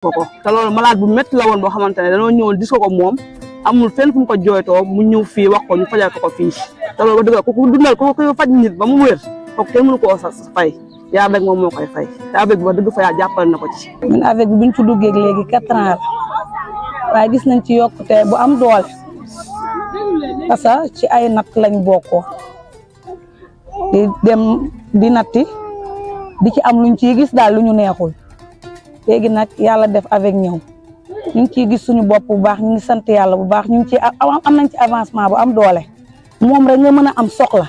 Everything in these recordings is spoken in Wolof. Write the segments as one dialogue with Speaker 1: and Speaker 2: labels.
Speaker 1: ko te loolu malade bu métti la woon boo xamante ne dañoo ñëwoon gis ko moom amul fenn fu mu ko jooytoo mu ñëw fii wax ko ñu fajal ko fii te loolu ba dëgg ku dundal ku faj nit ba mu wér kooku kenn mënu koo sa fay yaa avec moom moo koy fay te avec ba dëgg fa yaa jàppale na ko ci.
Speaker 2: ñun avec bi buñ ci duggee léegi 4 ans la waaye gis nañ ci yokkute bu am doole parce que ci ay natt lañ bokkoo di dem di natti di ci am luñ ciy gis daal lu ñu neexul léegi nag yàlla def avec ñëw ñu ngi ciy gis suñu bopp bu baax ñu ngi sant yàlla bu baax ñu ngi ci am nañ ci avancement bu am doole moom rek nga mën a am soxla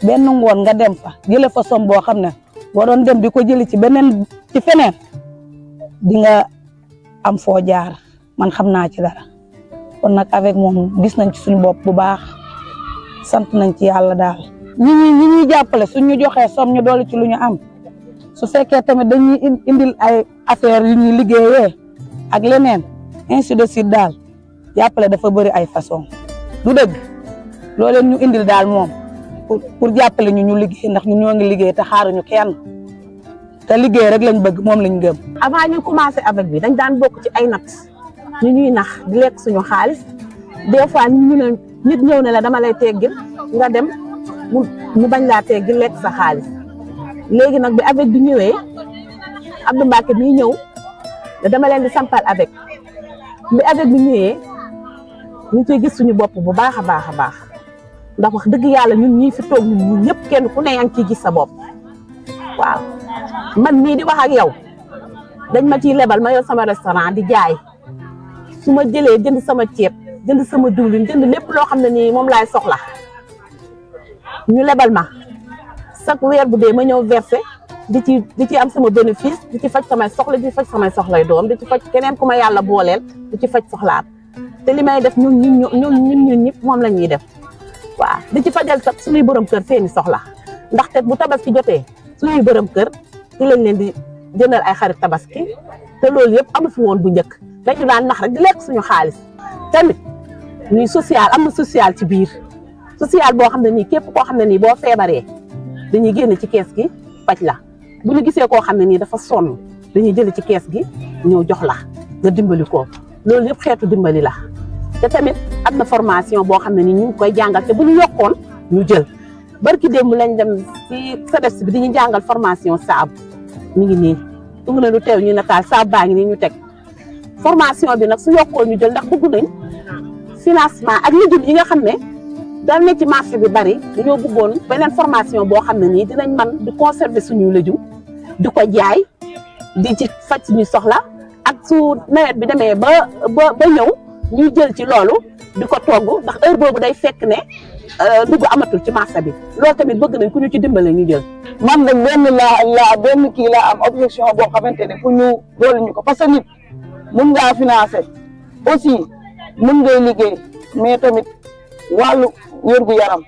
Speaker 2: benn ngoon nga dem fa jële fa som boo xam ne boo doon dem di ko jëli ci beneen ci feneen di nga am foo jaar man xam naa ci dara kon nag avec moom gis nañ ci suñu bopp bu baax sant nañ ci yàlla daal ñi ñuy jàppale suñ ñu joxee som ñu doole ci lu ñu am su fekkee tamit dañuy indil ay affaire yu ñuy liggéeyee ak leneen ainsi de suite daal jàppale dafa bëri ay façon du dëgg loo leen ñu indil daal moom pour jàppale ñu liggéey ndax ñu ñoo ngi liggéey te xaaruñu kenn te liggéey rek lañ bëgg moom lañ gëm.
Speaker 3: avant ñu commencé avec bi dañ daan bokk ci ay natt ñu ñuy nax di lekk suñu xaalis des fois ñu ne nit ñëw ne la dama lay teggil nga dem mu bañ laa teggil lekk sa xaalis léegi nag bi avec bi ñëwee Abdou Mbacke mi ñëw dama leen di sampal avec bi avec bi ñëwee ñu ciy gis suñu bopp bu baax a baax a baax ndax wax dëgg yàlla ñun ñii fi toog ñun ñëpp kenn ku ne yaa ngi ciy gis sa bopp waaw man mii di wax ak yow dañ ma ciy lebal ma yor sama restaurant di jaay su ma jëlee jënd sama ceeb jënd sama diwlin jënd lépp loo xam ne nii moom laay soxla ñu lebal ma chaque weer bu dee ma ñëw versé di ci am sama bénéfice di ci faj samay soxla di ci faj samay soxlay doom di ci faj keneen ku ma yàlla booleel di ci faj soxlaat te li may def ñun ñëpp moom la ñuy def waaw di ci fajal sax suñuy borom kër seeni soxla ndaxte bu tabaski jotee suñuy borom kër ci lañ leen di jëndal ay xarit tabaski te loolu yëpp amu fi woon bu njëkk dañu daan nax rek di lekk suñu xaalis tamit ñuy social am na social ci biir social boo xam ne nii képp koo xam ne nii boo feebaree dañuy génn ci kees gi faj la bu ñu gisee koo xam ne nii dafa sonn dañuy jël ci kees gi ñëw jox la nga dimbali ko loolu yëpp xeetu dimbali la te tamit am na formation boo xam ne nii ñu ngi koy jàngal te bu ñu yokkoon ñu jël barki démb lañ dem ci SEDES bi di ñu jàngal formation saabu mi ngi nii dugg na lu teew ñu nataal saabu baa ngi nii ñu teg formation bi nag su yokkoon ñu jël ndax bëgg nañ financement ak légumes yi nga xam ne dal ne ci marché bi bari dañoo bëggoon beneen formation boo xam ne nii dinañ man di conserver suñu légumes di ko jaay di ci faj suñu soxla ak su nawet bi demee ba ñëw ñuy jël ci loolu di ko togg ndax heure boobu day fekk ne dugg amatul ci marché bi loolu tamit bëgg nañ ku ñu ci dimbale ñu jël.
Speaker 2: man nag benn kii laa am objection boo xamante ne pour ñu doole ñu ko parce que nit mun ngaa financer aussi mun ngay liggéey mais tamit wàllu wérgu yaram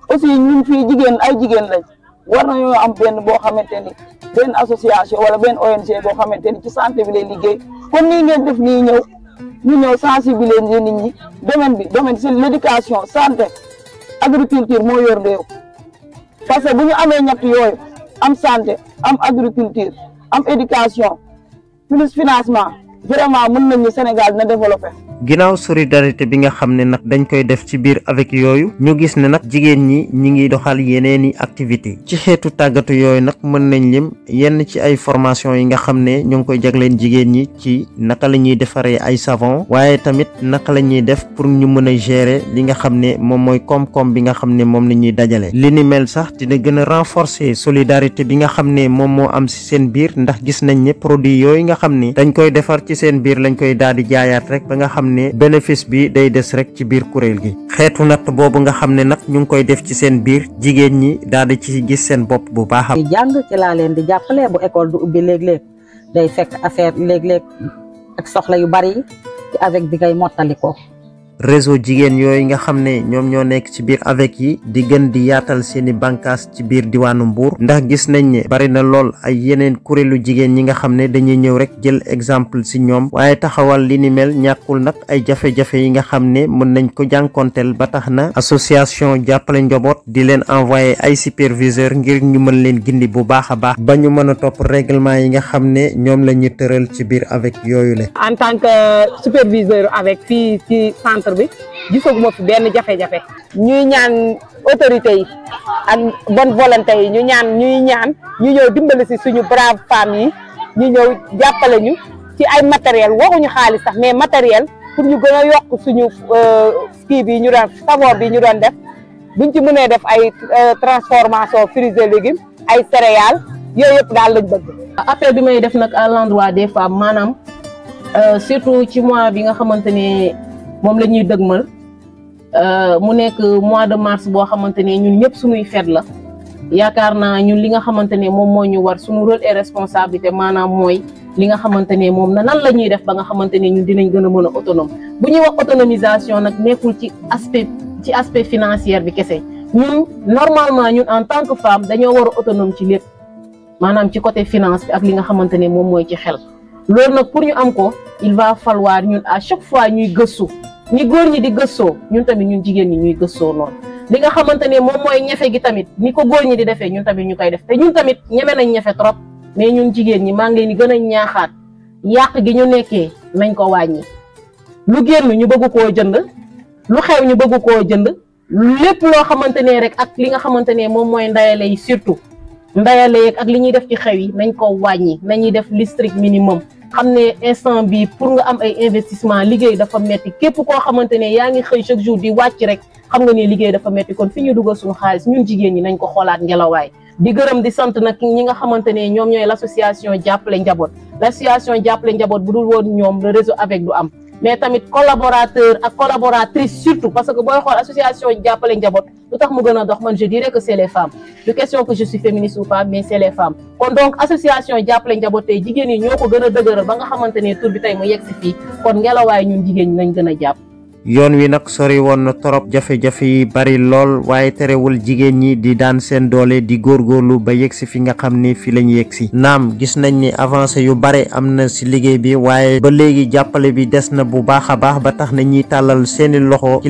Speaker 2: aussi ñun fii ay jigéen lañ war nañoo am benn boo xamante ni benn association wala benn ONG boo xamante ni ci santé bi lay liggéey kon nii ngeen def nii ñu ñëw sensibiliser nit ñi domaine c'est l'éducation santé agriculture moo yor réew parce que bu ñu amee ñett yooyu am santé am agriculture am éducation plus financement vraiment mën nañu Sénégal dina développé.
Speaker 4: ginnaaw solidarité bi nga xam ne nag dañ koy def ci biir avec yooyu ñu gis ne nag jigéen ñi ñi ngi doxal yeneeni activité ci xeetu tàggatu yooyu nag mën nañ lim yenn ci ay formation yi nga xam ne ñu ngi koy jagleen jigéen ñi ci naka la ñuy defaree ay savon waaye tamit naka la ñuy def pour ñu mën a gérer li nga xam ne moom mooy koom-koom bi nga xam ne moom la ñuy dajale li ni mel sax dina gën a renforcer solidarité bi nga xam ne moom moo am ci seen biir ndax gis nañ ne produit yooyu nga xam ne dañ koy defar ci seen biir lañ koy daal di jaayaat rek ba nga xam ne bénéfice bi day des rek ci biir kuréel gi xeetu natt boobu nga xam ne nag ñu ngi koy def ci seen biir jigéen ñi daal di ci gis seen bopp bu baax a
Speaker 5: jàng ci laa leen di jàppale bu école du ubbi léeg-léeg day fekk affaire léeg-léeg ak soxla yu bari ci avec bi ngay mottali ko
Speaker 4: réseau jigéen yooyu nga xam ne ñoom ñoo nekk ci biir avec yi di gën di yaatal seeni bànkaas ci biir diwaanu Mbour ndax gis nañ ne bari na lool ay yeneen kuréelu jigéen ñi nga xam ne dañuy ñëw rek jël exemple ci ñoom waaye taxawal li ni mel ñàkkul nag ay jafe-jafe yi nga xam ne mën nañ ko jànkonteel ba tax na association jàppale njaboot di leen envoyé ay superviseur ngir ñu mën leen gindi bu baax a baax ba ñu mën a topp règlement yi nga xam ne ñoom la ñu tëral ci biir avec yooyu le
Speaker 3: en tant que superviseur avec fii ci centre bi gisaguma fi benn jafe-jafe ñuy ñaan autorité yi ak bonne volonté yi ñuy ñaan ñu ñëw dimbali si suñu brave femmes yi ñu ñëw jàppale ñu ci ay matériel waxuñu xaalis sax mais matériel pour ñu gën a yokk suñu kii bi ñu doon savoir bi ñu doon def buñ ci mënee def ay transformation fruits et légumes ay céréales yooyu yëpp daal lañ bëgg.
Speaker 6: appel bi may def nag à l'endroit des femmes maanaam surtout ci mois bi nga xamante ne moom la ñuy dëgmal mu nekk mois de mars boo xamante ne ñun ñëpp suñuy fête la yaakaar naa ñun li nga xamante ne moom moo ñu war suñu rôle et responsabilité maanaam mooy li nga xamante ne moom nan la ñuy def ba nga xamante ne ñun dinañ gën a mën a autonome bu ñuy wax autonomisation nag nekkul ci aspect financier bi kese ñun normalement ñun en tant que femme dañoo war a autonome ci lépp maanaam ci côté finance bi ak li nga xamante ne moom mooy ci xel loolu nag pour ñu am ko il va falloir ñun à chaque fois ñuy gëstu ni góor ñi di gëstoo ñun tamit ñun jigéen ñi ñuy gëstoo noonu li nga xamante ne moom mooy ñefe gi tamit ni ko góor ñi di defee ñun tamit ñu koy def te ñun tamit ñeme nañ ñefe trop mais ñun jigéen ñi maa ngi leen di gën a ñaaxaat yàq gi ñu nekkee nañ ko wàññi lu génn ñu bëgg koo jënd lu xew ñu bëgg koo jënd lépp loo xamante ne rek ak li nga xamante ne moom mooy ndayale yi surtout ndayale yeeg ak li ñuy def ci xew yi nañ ko wàññi nañuy def li strict minimum xam ne instant bi pour nga am ay investissement liggéey dafa metti képp koo xamante ne yaa ngi xëy chaque jour di wàcc rek xam nga ne liggéey dafa metti kon fi ñu dugal suñu xaalis ñun jigéen ñi nañ ko xoolaat ngelawaay di gërëm di sant nag ñi nga xamante ne ñoom ñooy l'association jàppale njaboot l'association jàppale njaboot bu dul woon ñoom le réseau avec du am mais tamit collaborateur ak collaboratrice surtout parce que booy xool association jàppale njaboot lu tax mu gën a dox man je dirais que c'est les femmes du question que je suis féministe ou pas mais c'est les femmes kon donc association jàppale njaboot tey jigéen yi ñoo ko gën a dëgëral ba nga xamante ne tur bi tey mu yegg si fii kon ngelawaay ñun jigéen ñi nañ gën a jàpp.
Speaker 4: yoon wi nag sori woon na torop jafe-jafe yi bari lool waaye terewul jigéen ñi di daan seen doole di góorgóorlu ba yegsi fi nga xam ni fi lañ yegsi naam gis nañ ni avancé yu bare am na si liggéey bi waaye ba léegi jàppale bi des na bu baax a baax ba tax na ñiy tàllal seeni loxo ci